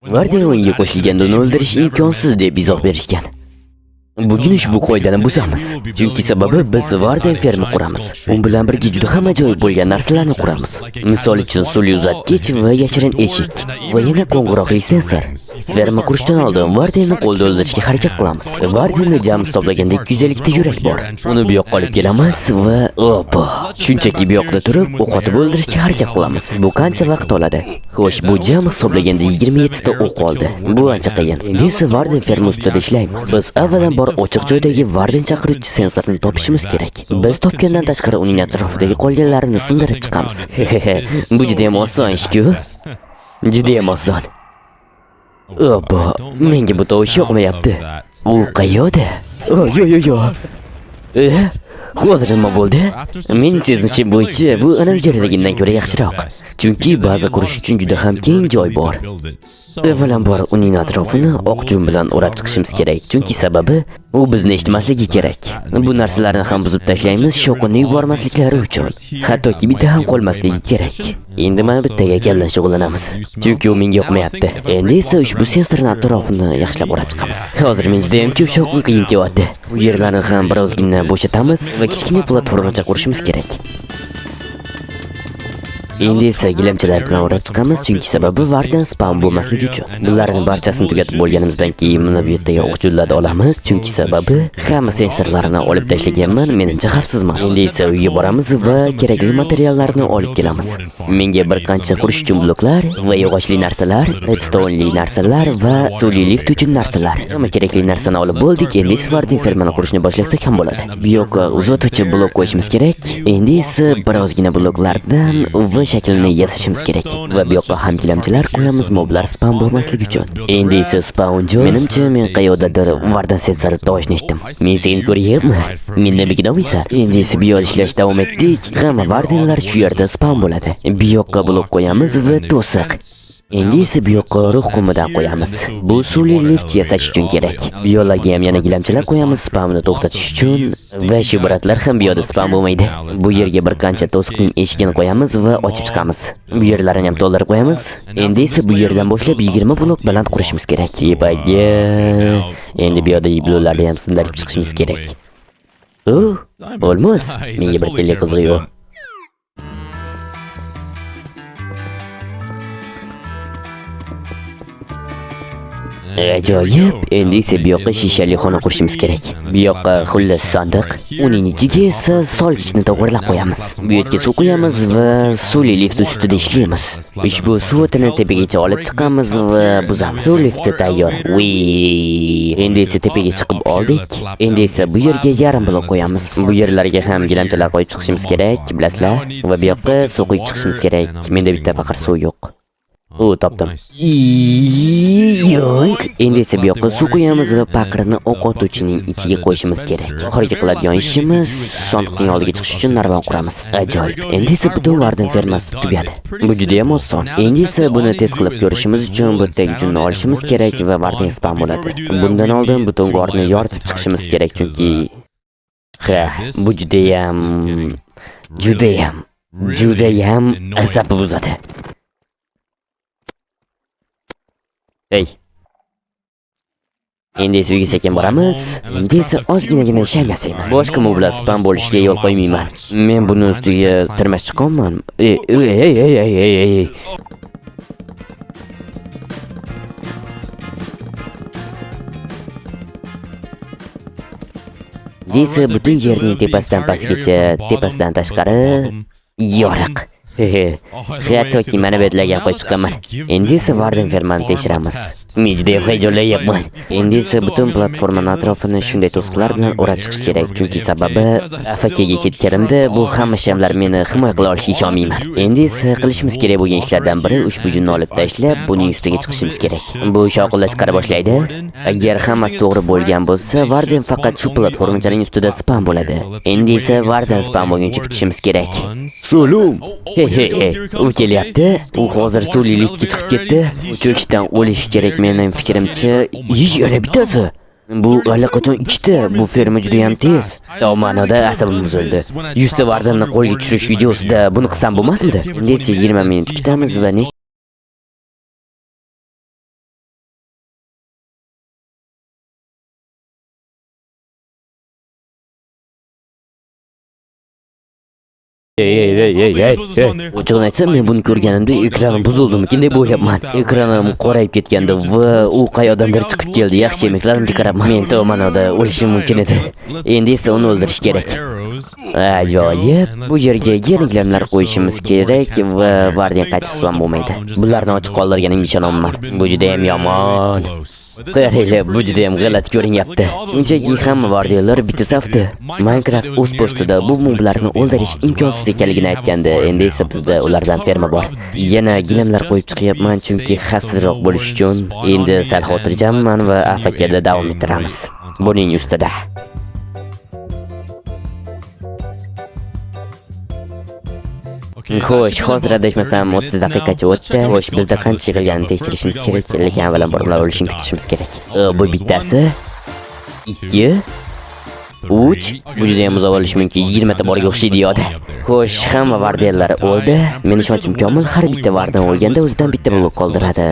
Varden o'yinga qo'shilganda uni o'ldirish imkonsiz deb izoh berishgan. Bugun ushbu qoidani buzamiz. Chunki sababi biz Varden ferma quramiz. U bilan birga juda ham ajoyib bo'lgan narsalarni quramiz. Misol uchun suvli uzatgich va yashirin eshik va yana qo'ng'iroqli sensor. Ferma qurishdan oldin Vardenni qo'lda o'ldirishga harakat qilamiz. Vardenni jami hisoblaganda 250 ta yurak bor. Uni bu yoqqa olib kelamiz va opa, shunchaki bu yoqda turib o'q otib o'ldirishga harakat qilamiz. Bu qancha vaqt oladi? Xo'sh, bu jami hisoblaganda 27 ta o'q oldi. Bu ancha qiyin. Endi esa Varden ferma ustida ishlaymiz. Biz avvalambor ochiq joydagi Varden chaqiruvchi sensorni topishimiz kerak. Biz topgandan tashqari uning atrofidagi qolganlarini sindirib chiqamiz. Bu juda ham oson ish-ku. Juda ham oson. Opa, menga bu tovush yoqmayapti. U qayerda? O, yo yo yo. E, hozir nima bo'ldi? Mening sezishim bo'yicha bu ana yerdagidan ko'ra yaxshiroq. Chunki baza qurish uchun juda ham keng joy bor. Avvalambor uning atrofini oq jun bilan o'rab chiqishimiz kerak, chunki sababi u bizni eshitmasligi kerak. Bu narsalarni ham buzib tashlaymiz, shovqinni yubormasliklari uchun. Hattoki bitta ham qolmasligi kerak. Endi mana bitta aka bilan shug'ullanamiz. Chunki u menga yoqmayapti. Endi esa ushbu sensorni atrofini yaxshilab o'rab chiqamiz. Hozir men juda ham ko'p shovqin qiyin kelyapti. Bu yerlarni ham birozgina bo'shatamiz va kichkina platformacha qurishimiz kerak. Endi esa gilamchalar bilan o'rab chiqamiz, chunki sababi Varden spam bo'lmasligi uchun. Bularni barchasini tugatib bo'lganimizdan keyin mana bu yerdagi o'qchullarni olamiz, chunki sababi hamma sensorlarni olib tashlaganman, menimcha xavfsizman. Endi esa uyga boramiz va kerakli materiallarni olib kelamiz. Menga bir qancha qurish uchun bloklar va yog'ochli narsalar, redstone'li narsalar va suvli lift uchun narsalar. Hamma kerakli narsani olib bo'ldik, endi esa Varden fermani qurishni boshlasak ham bo'ladi. Bu yoqqa uzatuvchi blok qo'yishimiz kerak. Endi esa birozgina bloklardan V shaklini yasashimiz kerak va bu yoqqa ham gilamchalar qo'yamiz moblar spam bo'lmasligi uchun. Endi esa spawn joy. Menimcha men qayerdadir Varden sensori tovushini eshitdim. Men seni ko'ryapman. Mendan bekinolmaysan. Endi esa bu yoqda ishlash davom etdik. Hamma Vardenlar shu yerda spam bo'ladi. Bu yoqqa blok qo'yamiz va to'siq. Endi esa bu yoqqa ruh qumidan qo'yamiz. Bu suvli lift yasash uchun kerak. Bu yo'llarga ham yana gilamchalar qo'yamiz spamni to'xtatish uchun va shu bratlar ham bu yoqda spam bo'lmaydi. Bu yerga bir qancha to'siqning eshigini qo'yamiz va ochib chiqamiz. Bu yerlarini ham to'ldirib qo'yamiz. Endi esa bu yerdan boshlab 20 blok baland qurishimiz kerak. Tepaga. Endi bu yoqda bloklarni ham sindirib chiqishimiz kerak. U, bo'lmas. Menga bir tilli qizig'i yo'q. Ajoyib. Endi esa bu yoqqa shishali xona qurishimiz kerak. Bu yoqqa xullas sandiq, uning ichiga esa solgichni to'g'rilab qo'yamiz. Bu yerga suv qo'yamiz va suvli lift ustida ishlaymiz. Ushbu suv o'tini tepagacha olib chiqamiz va buzamiz. Suv lifti tayyor. Ui. Endi esa tepaga chiqib oldik. Endi esa bu yerga yarim blok qo'yamiz. Bu yerlarga ham gilamchalar qo'yib chiqishimiz kerak, bilasizlar. Va bu yoqqa suv quyib chiqishimiz kerak. Menda bitta faqir suv yo'q. U topdim. Yo'q. Endi esa bu yoqqa suv quyamiz va paqirni o'q otuvchining ichiga qo'yishimiz kerak. Oxirgi qiladigan ishimiz sandiqning oldiga chiqish uchun narvon quramiz. Ajoyib. Endi esa butun Varden fermasi tugadi. Bu juda ham oson. Endi esa buni tez qilib ko'rishimiz uchun bu yerdagi junni olishimiz kerak va Varden spam bo'ladi. Bundan oldin butun gorni yoritib chiqishimiz kerak, chunki ha, bu judayam asab buzadi. Ey. Endi esa uyga sekin boramiz. Endi esa ozginagina sham yasaymiz. Boshqa moblar spam bo'lishiga yo'l qo'ymayman. Men buni ustiga tirmash chiqolman. Ey, ey, ey, ey, ey, ey, ey. Endi esa butun yerning tepasidan pastgacha, tepasidan tashqari yoriq. Hattoki mana bu yerlarga ham qo'yib chiqaman. Endi esa Varden fermani tekshiramiz. Men juda ham hayajonlanyapman. Endi esa butun platformani atrofini shunday to'siqlar bilan o'rab chiqish kerak, chunki sababi AFKga ketganimda bu hamma shamlar meni himoya qila olishiga ishonmayman. Endi esa qilishimiz kerak bo'lgan ishlardan biri ushbu junni olib tashlab, buning ustiga chiqishimiz kerak. Bu shovqinlar chiqara boshlaydi. Agar hammasi to'g'ri bo'lgan bo'lsa, Varden faqat shu platformachaning ustida spam bo'ladi. Endi esa Varden spam bo'lguncha kutishimiz kerak. Salom. He he he. U kelyapti. U hozir suvli liftga chiqib ketdi. U cho'kishdan o'lishi kerak mening fikrimcha. Ish, yana bittasi. Bu allaqachon ikkita. Bu ferma juda ham tez. To ma'noda asabim buzildi. 100 ta Vardenni qo'lga tushirish videosida buni qilsam bo'lmasmidi? Endi esa 20 minut kutamiz va Ey, ey, ey, ey, ey, ey. Ochig'ini aytsam, men buni ko'rganimda ekranim buzildimikin deb o'ylabman. Ekranim qorayib ketgandi va u qayoqdandir chiqib keldi. Yaxshi, emaklarimga qarabman. Men to ma'noda o'lishim mumkin edi. Endi esa uni o'ldirish kerak. Ajoyib. Bu yerga yana gilamlar qo'yishimiz kerak va Warden qaytib ham bo'lmaydi. Bularni ochiq qoldirganimga ishonolmayman. Bu juda ham yomon. Qaranglar, bu juda ham g'alati ko'rinyapti. Shunchaki hamma Wardenlar bitta safda. Minecraft o'z postida bu moblarni o'ldirish imkonsiz ekanligini aytgandi. Endi esa bizda ulardan ferma bor. Yana gilamlar qo'yib chiqyapman, chunki xavfsizroq bo'lish uchun. Endi sal xotirjamman va AFKda davom ettiramiz. Buning ustida. Xo'sh, hozir adashmasam 30 daqiqacha o'tdi. Xo'sh, bizda qancha yig'ilganini tekshirishimiz kerak, lekin avvalambor ular o'lishini kutishimiz kerak. Bu bittasi, 2, 3, bu juda ham uzoq bo'lishi mumkin, 20 ta borga o'xshaydi yoda. Xo'sh, hamma Wardenlar o'ldi. Men ishonchim komil, har bitta Warden o'lganda o'zidan bitta blok qoldiradi.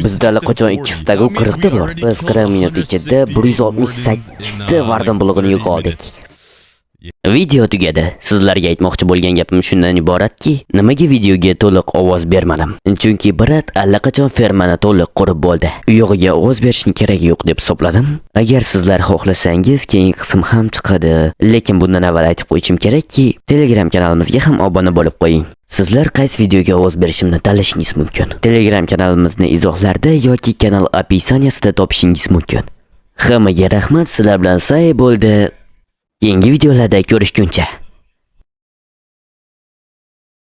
Bizda allaqachon 2 stack 40 ta bor. Biz 40 minut ichida 168 ta Warden blogini yo'qoldik. Video tugadi. Sizlarga aytmoqchi bo'lgan gapim shundan iboratki, nimaga videoga to'liq ovoz bermadim? Chunki брат allaqachon fermani to'liq qurib bo'ldi. U yog'iga ovoz berishning keragi yo'q deb hisobladim. Agar sizlar xohlasangiz, keyingi qism ham chiqadi. Lekin bundan avval aytib qo'yishim kerakki, Telegram kanalimizga ham obuna bo'lib qo'ying. Sizlar qaysi videoga ovoz berishimni tanlashingiz mumkin. Telegram kanalimizni izohlarda yoki kanal описание sida topishingiz mumkin. Hammaga rahmat, sizlar bilan Say bo'ldi. Keyingi videolarda ko'rishguncha.